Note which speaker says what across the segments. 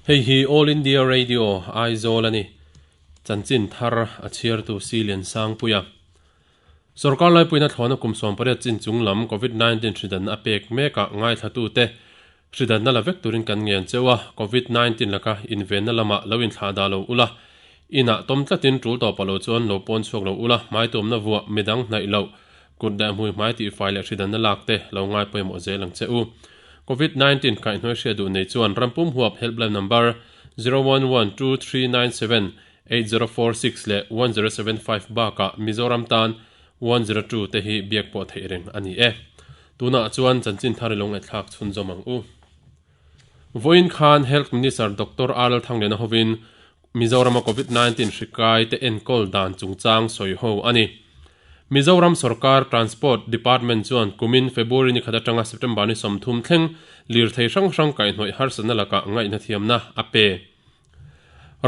Speaker 1: Hei hi All India Radio, Aizawl a ni. Chanchin thar a chhiartu Si Liansangpuia. Sorkar laipuina thlawhna kum 18 chin chung lam Covid 19 hridanna a pek mekah ngaithlatute hridanna la vek turin kan ngen cheu a, Covid 19 laka invenna lamah lo inthlahdah lo ula, inah tawm tlatin tul tawh pah lo chuan lo pawn chhuak lo ula, hmaitumna vuah midang hnaih loh Kut leh hmui hmai tihfai leh hridanna lak te lo ngai pawimawh zel ang che u. Covid 19 kaihhnuai hriat duh nei chuan rampum huap helpline number 0112397804 leh 1075 bakah Mizoram tan 102 te hi biak pawh theih reng a ni e. Tunah chuan chanchin thar i lo ngaihthlak chhunzawm ang u. Vawiin khan Health Minister Doctor R Lalthangliana hovin Mizorama Covid 19 hri kai te enkawl dan chungchang sawi ho a ni. Mizoram sorkar Transport Department chuan kumin February ni khat atanga September ni 30 thleng lirthei hrang hrang kaihhnawih harsatna lakah ngaihna thiamna a pe.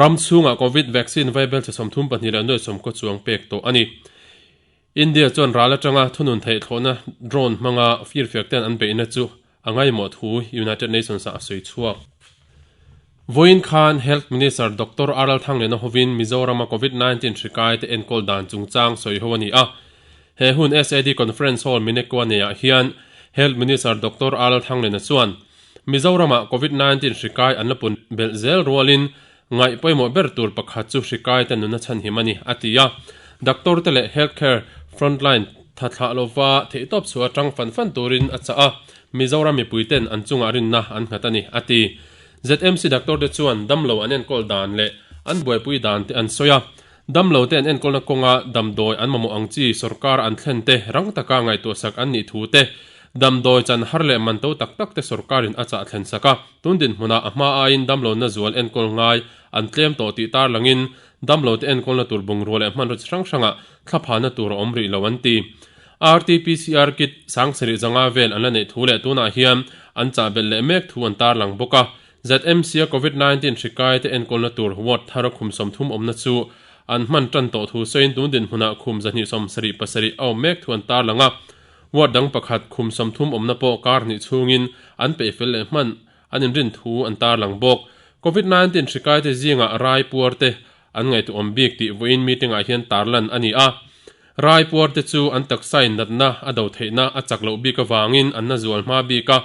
Speaker 1: Ram chhungah Covid vaccine vaibel che 32 leh nuai sawmkaw chuang pek tawh a ni. India chuan ral atanga thunun theih thlawhna drone hmanga firfiak ten an beihna chu a ngaimawh thu United Nations ah a sawi chhuak. Vawiin khan Health Minister Doctor R Lalthangliana hovin Mizorama Covid 19 hri kai te enkawl dan chungchang sawi ho a ni a. He hun SAD Conference Hall Minekua neiah hian Health Minister Doctor R Lalthangliana chuan Mizorama Covid 19 hri kai an la pun belh zel rualin ngaih pawimawh ber tur pakhat chu hri kai te nuna chhanhim a ni, a ti a. Doctor te leh health care frontline tha thlah lova theihtawp chhuah atang fan fan turin a chah a, Mizoram mipui ten an chungah rinna an nghat a ni, a ti. ZMC doctor te chuan damlo an enkawl dan leh an buaipui dan te an sawi a, damlo te an enkawlna kawnga damdawi an mamawh ang chi sorkar an thlen te rang taka ngaihtuahsak an nih thu te, damdawi chan har leh man to tak tak te sorkarin a chah thlen sak a. Tun dinhmunah a hma aiin damlona zual enkawl ngai an tlem tawh tih tarlangin damlote enkawlna tur bungrua leh hmanraw chi hrang hrangah thlaphana tur a awm rih lo an ti. RT-PCR kit sangsarih zanga vel an la neih thu leh tunah hian an chah belh leh mek thu an tarlang bawk a. ZMC-a Covid 19 hri kaite enkawlna tur ward thar khum 30 awmna chu an hman tan tawh thu sawiin tun dinhmunah khum 277 a awm mek thu an tarlang a. Ward dang pakhat khum 30 awmna pawh kar hnih chhungin an peih fel leh hman an inrin thu an tarlang bawk. Covid 19 hri kaite zingah rai puar te an ngaihtuahawm bik tih vawiin meeting ah hian tarlan a ni a. Rai puar te chu an taksain natna a do theihna a chak loh bik avangin an na zual hma bik a,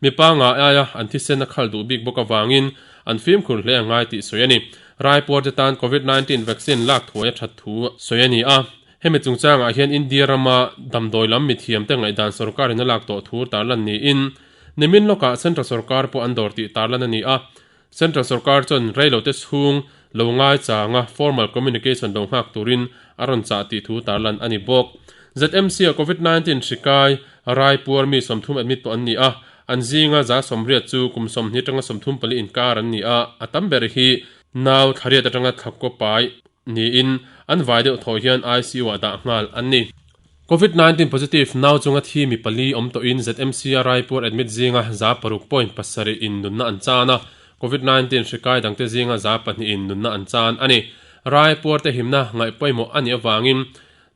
Speaker 1: mipa nga aia an thisen a khal duh bik bawk avangin an fimkhur hle a ngai tih sawi a ni. Rai puar te tan Covid 19 vaccine lak thuai a that thu sawi a ni a. Hemi chungchangah hian India rama damdawi lam mithiamte ngaihdan sorkarin a lak tawh thu tarlan niin nimin lawkah Central sorkar pawh an dawr tih tarlan a ni a. Central sorkar chuan reilote chhung lo ngaichanga formal communication lo nghak turin a rawn chah tih thu tarlan a ni bawk. ZMC-a Covid 19 hri kai rai puar mi 30 admit pawh an ni a, an zinga 180 chu kum 20 atanga 34 inkar an ni a, a tam ber hi nau thlariat atanga thlakkaw pai niin an vai deuh thaw hian ICU ah dah nghal an ni. Covid 19 positive nau chunga thi mi pali awm tawhin ZMC a Raipur admit zinga 6.7 in nunna an chan a, Covid 19 hri kai dangte zinga 2 in nunna an chan a ni. Raipur te himna ngaih pawimawh a nih avangin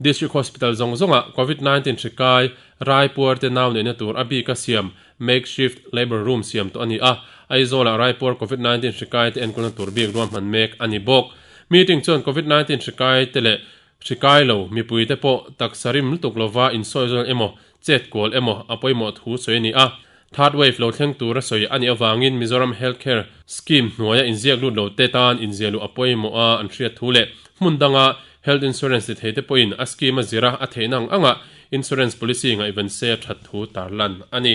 Speaker 1: District Hospital zawng zawngah Covid 19 hri kai Raipur te nau neihna tur a bika siam makeshift labour room siam tawh a ni a, Aizawlah Raipur Covid 19 hri kai te enkawlna tur bik ruahman mek a ni bawk. Meeting chuan Covid 19 hri kai te leh hri kai lo mipui te pawh taksa rim lutuk lova insawi zawn emaw chet kual emaw a pawimawh thu sawi a ni a. Third wave lo thleng tura sawi a nih avangin Mizoram Health Care Scheme hnuaia inziak lut lo te tan inziah luh a pawimawh a an hriat thu leh hmun danga health insurance ti thei te pawhin a scheme a zira a theihna ang anga insurance policy ngaihven se a that thu tarlan a ni.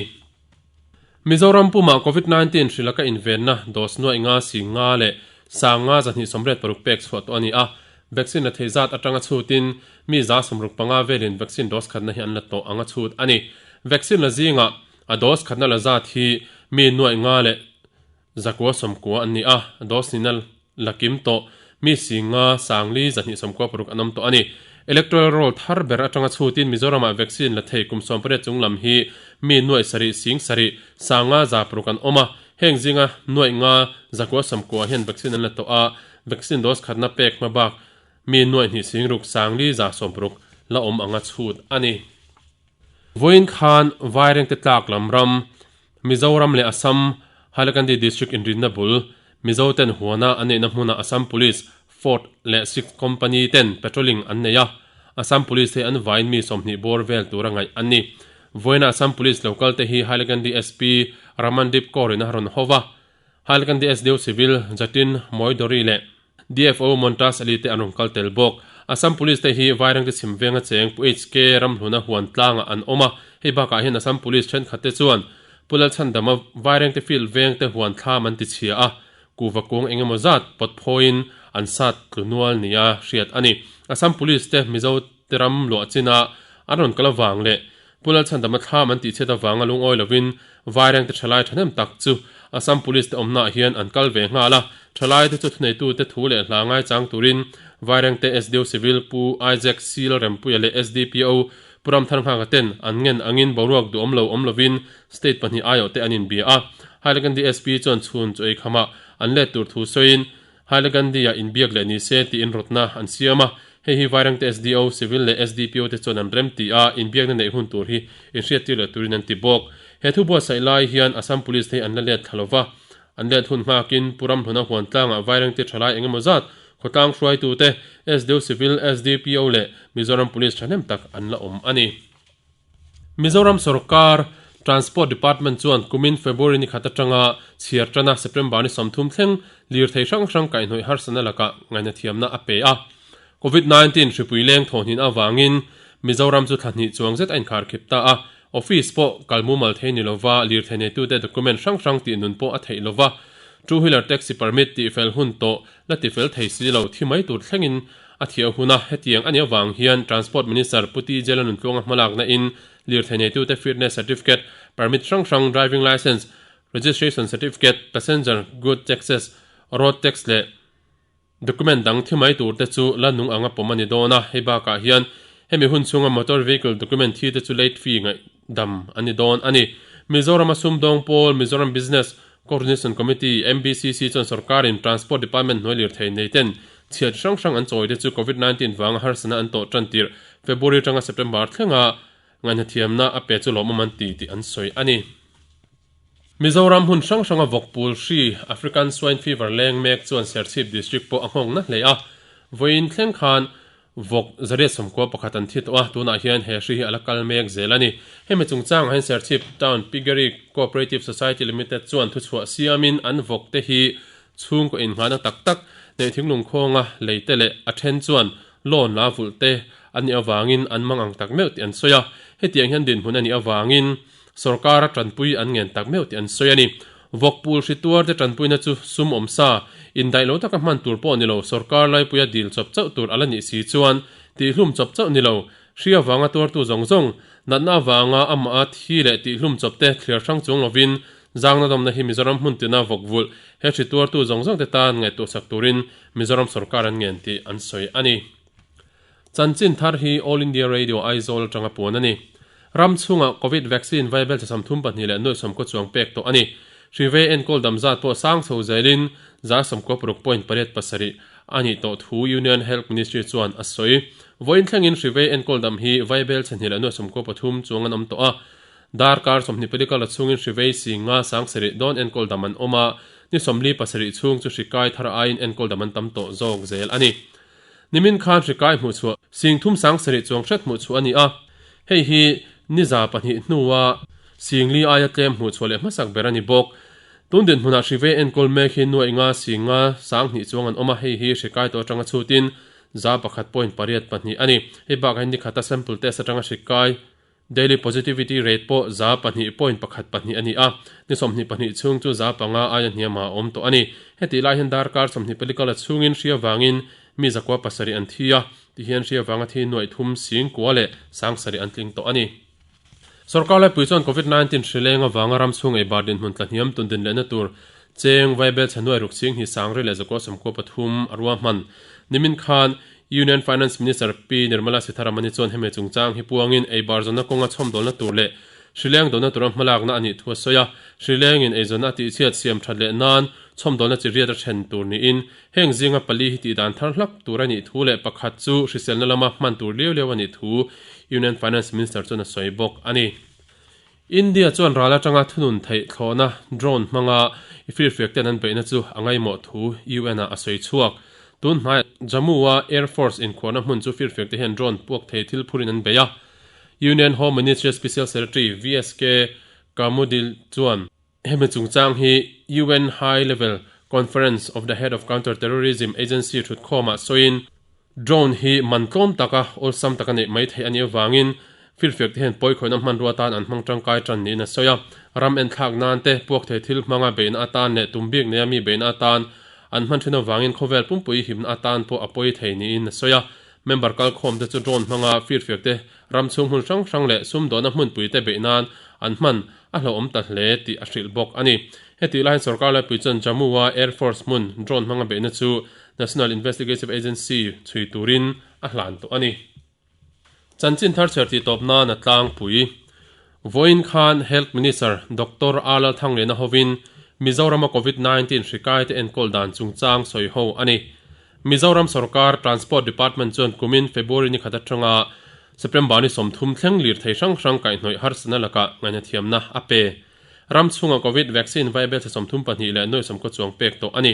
Speaker 1: Mizoram pumah Covid 19 hri laka invenna dose nuaih nga si nga leh sang nga 286 pek chhuah tawh a ni a. Vaccine la thei zat atanga chhutin mi 65 velin vaccine dose khatna hi an la tawh anga chhut a ni. Vaccine la zingah a dose khatna la zat hi mi nuaih nga leh 190 an ni a, dose nihna la kim tawh mi si nga sang li 296 an awm tawh a ni. Electoral roll thar ber atanga chhutin Mizoramah vaccine la thei kum 18 chung lam hi mi nuaih sarih sing sarih sang nga za paruk an awm a, heng zinga nuaih nga 190 hian vaccine an la tawh a, vaccine dose khatna pek hma bak mi nuaih hnih sing ruk sang li 160 la awm anga chhut a ni. Vawiin khan Vairengte tlak lam ram, Mizoram leh Assam, Hailakandi District inrinna bul, Mizo ten huana an neihna hmunah Assam Police, Fourth leh Sixth Company ten patrolling an nei a, Assam Police te an vaiin mi 20 bawr vel tura ngaih an ni. Vawiina Assam Police lo kal te hi Hailakandi SP Ramandeep Kaur in a rawn ho va, Hailakandi SDO Civil Jatin Moidori leh DFO Montas Ali te an rawn kal tel bawk. Assam Police te hi Vairengte chhim venga cheng Pu HK Ramhluna huan tlangah an awm a, hei bakah hian Assam Police thenkhat te chuan Pu Lalchhandama Vairengte field vengte huan thlam an ti chhia a, kuhva kung eng emaw zat pawt phawiin an sat tlu nual nia hriat a ni. Assam Police te Mizo te ram luah china an rawn kal avang leh Pu Lalchhandama thlam an tihchhiat avanga lungawi lovin Vairengte thalai thahnem tak chu Assam Police te awmnaah hian an kal ve nghal a, thalaite chu thuneitute thu leh hla ngaichang turin Vairengte SDO Civil Pu Isaac Seal Rempuia leh SDPO Pu Ramthar Nghaka ten an ngen angin boruak duhawm lo awm lovin State pahnih aiawhte an inbia a. Hailakandi SP chuan chhun chu eikhamah an let tur thu sawiin Hailakandi-ah inbiak leh ni se tiin rawtna an siam a. Hei hi Vairengte SDO, Civil leh SDPO te chuan an rem ti a, inbiakna neih hun tur hi inhriattir leh turin an ti bawk. He thu buatsaih lai hian Assam Police te hi an la let thla lova, an let hun nghakin Pu Ramhluna huan tlangah Vairengte thalai engemaw zat khawtlang hruaitute, SDO, Civil, SDPO leh Mizoram Police thahnem tak an la awm a ni. Mizoram sorkar Transport Department chuan kumin February ni khat atanga chhiar tana September ni 30 thleng lirthei hrang hrang kaihhnawih harsatna lakah ngainathiamna a pe a. Covid 19 hripui leng thawhnin avangin Mizoram chu thla hnih chuang zet a inkharkhip ta a, office pawh kal mumal thei ni lova lirthei neitute document hrang hrang tih nun pawh a theih lova, two wheeler taxi permit tihfel hun tawh la tifel thei si lo thi mai tur thlengin A thiah hun a, hetiang a nih avang hian Transport Minister Pu TJ Lalnuntluanga hmalakna in lirthei neitute fitness certificate, permit hrang hrang, driving licence, registration certificate, passenger good taxes, road tax leh document dang thi mai tur te chu la nung anga pawm a ni dawn a. Hei bakah hian hemi hun chhunga motor vehicle document thi te chu late fee ngaihdam a ni dawn a ni. Mizorama sumdawng pawl Mizoram Business Coordination Committee, MBCC, chuan sorkarin Transport Department hnuai lirthei nei ten chhiat hrang hrang an chawi te chu Covid 19 vanga harsatna an tawh tan tirh February atanga September thlenga ngaihnathiamna a pe chu lawmawm an ti tih an sawi a ni. Mizoram hmun hrang hranga vawk pul hri African Swine Fever leng mek chuan Serchhip District pawh a nghawng na hle a, vawiin thleng khan Vawk 191 an thi tawh a, tunah hian he hri hi a la kal mek zel a ni. Hemi chungchangah hian Serchhip Town Piggery Cooperative Society Limited chuan thuchhuah siamin an vawk te hi chhungkaw innghahna tak tak neih thinglung khawnga lei te leh a then chuan loan la vulh te an nih avangin an mang ang tak meuh tih an sawi a. Hetiang hian dinhmun a nih avangin Sorkara tanpui an ngen tak meuh tih an sawi a ni. Vawk pul hri tuar te tanpuina chu sum awm sa, indaih lo taka hman tur pawh ni lo, sorkar laipuia dil chawp chauh tur a la nih si chuan tihhlum chawp chauh ni lo, hri avanga tuartu zawng zawng, natna avanga amah a thi leh tihhlum chawp te thliar hrang chung lovin zangna dawmna hi Mizoram hmun tina vawk vulh he hri tuartu zawng zawng te tan ngaihtuahsak turin Mizoram sorkar an ngen tih an sawi a ni. Chanchin thar hi All India Radio Aizawl atanga puan a ni. Ram chhungah Covid vaccine vaibel chasam thum pahnih leh nuaih sawmkaw chuang pek tawh a ni. Hri enkawl dam zat pawh sang chho zelin 98 point pariat pasarih a nih tawh thu Union Health Ministry chuan a sawi. Vawiin thlengin hri enkawl dam hi vaibel chhehnih leh nuaih sawmkaw pathum chuang an awm tawh a. Darkar 20 pali kal a chhungin hri vei singa sang sarih dawn enkawl dam an awm a, ni 47 chhung chu hri kai thar aiin enkawl dam an tam tawh zawk zel a ni. Nimin khan hri kai hmuh chhuah sing thum sang sarih chuang hret hmuh chhuah a ni a, hei hi ni za pahnih hnua sing li aia tlem hmuh chhuah leh hmasak ber a ni bawk. Tun dinhmunah hri vei enkawl mek hi nuaih nga sing nga sang hnih chuang an awm a, hei hi hri kai tawh atanga chhutin za pakhat point pariat pahnih a ni. Hei bakah hian ni khata sample test atanga hri kai Daily positivity rate pawh 2 point pakhat pahnih a ni a, ni 22 chhung chu 5 aia hniamah a awm tawh a ni. Hetih lai hian darkar 24 kala chhungin hria vangin mi zakua pasarih an thi a, tihian hria vanga thi nuaih thum sing kua leh sang sarih an tling tawh a ni. Sorkar laipui chuan Covid 19 hri leng avanga ram chhung ei bar dinhmun tla hniam tun din lehna tur cheng vaibel chhe nuai ruk ching hi sangri leh zakua sawmkua pathum a ruahman. Nimin khan Union Finance Minister Pi Nirmala Sitharaman-i chuan hemi chungchang hi puangin eibar zawnna kawnga chhawmdawlna tur leh hrileng dawhna tura hmalakna a nih thu a sawi a. Hrilengin eizawnna a tihchhiat siam that leh nan chhawmdawlna chi riat a then tur niin heng zinga pali hi tihdan thar hlak tur a nih thu leh pakhat chu hriselna lama hman tur liau liau a nih thu Union Finance Minister chuan a sawi bawk a ni. India chuan ral atanga thunun theih thlawhna drone hmanga i firfiak ten an beihna chu a ngaimawh thu UN ah a sawi chhuak. Tun hnaiah Jammu-a Air Force inkhuarna hmun chu firfiak te hian drone puak thei thil phurin an bei a. Union Home Ministry Special Secretary VSK Kamudil chuan hemi chungchang hi UN High Level Conference of the Head of Counter Terrorism Agency thutkhawmah sawiin, Drone hi man tlawm taka awlsam taka neih mai theih a nih avangin firfiak te hian pawikhawihna hmanrua atan an hmang tangkai tan niin a sawi a. Ram enthlak nan te, puak thei thil hmanga beihna atan leh tum bik neia mi beihna atan an hman thin avangin khawvel pumpui himna atan pawh a pawi thei niin a sawi a. Member kalkhawm te chu drone hmanga firfiak te ram chhung hmun hrang hrang leh sumdawhna hmunpui te beih nan an hman a hlauhawm ta hle tih a hrilh bawk a ni. Hetih laiin sorkar laipui chuan Jammu-a Air Force hmun drone hmanga beihna chu National Investigative Agency chhui turin a hlan tawh a ni. Chanchin thar chher tih tawp nan a tlangpui. Vawiin khan Health Minister Doctor R Lalthangliana hovin Mizorama Covid 19 hri kaite enkawl dan chungchang sawi ho a ni. Mizoram sorkar Transport Department chuan kumin February ni khat atanga September ni 30 thleng lirthei hrang hrang kaihhnawih harsatna lakah ngaihnathiamna a pe. Ram chhunga Covid vaccine vaibel thla 32 leh nuai sawmkaw chuang pek tawh a ni.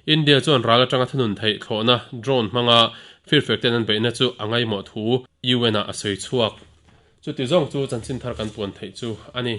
Speaker 1: India chuan ral atanga thunun theih thlawhna drone hmanga firfiak ten an beihna chu a ngaimawh thu UN-ah a sawi chhuak. Chuti zawng chu chanchin thar kan puan theih chu a ni.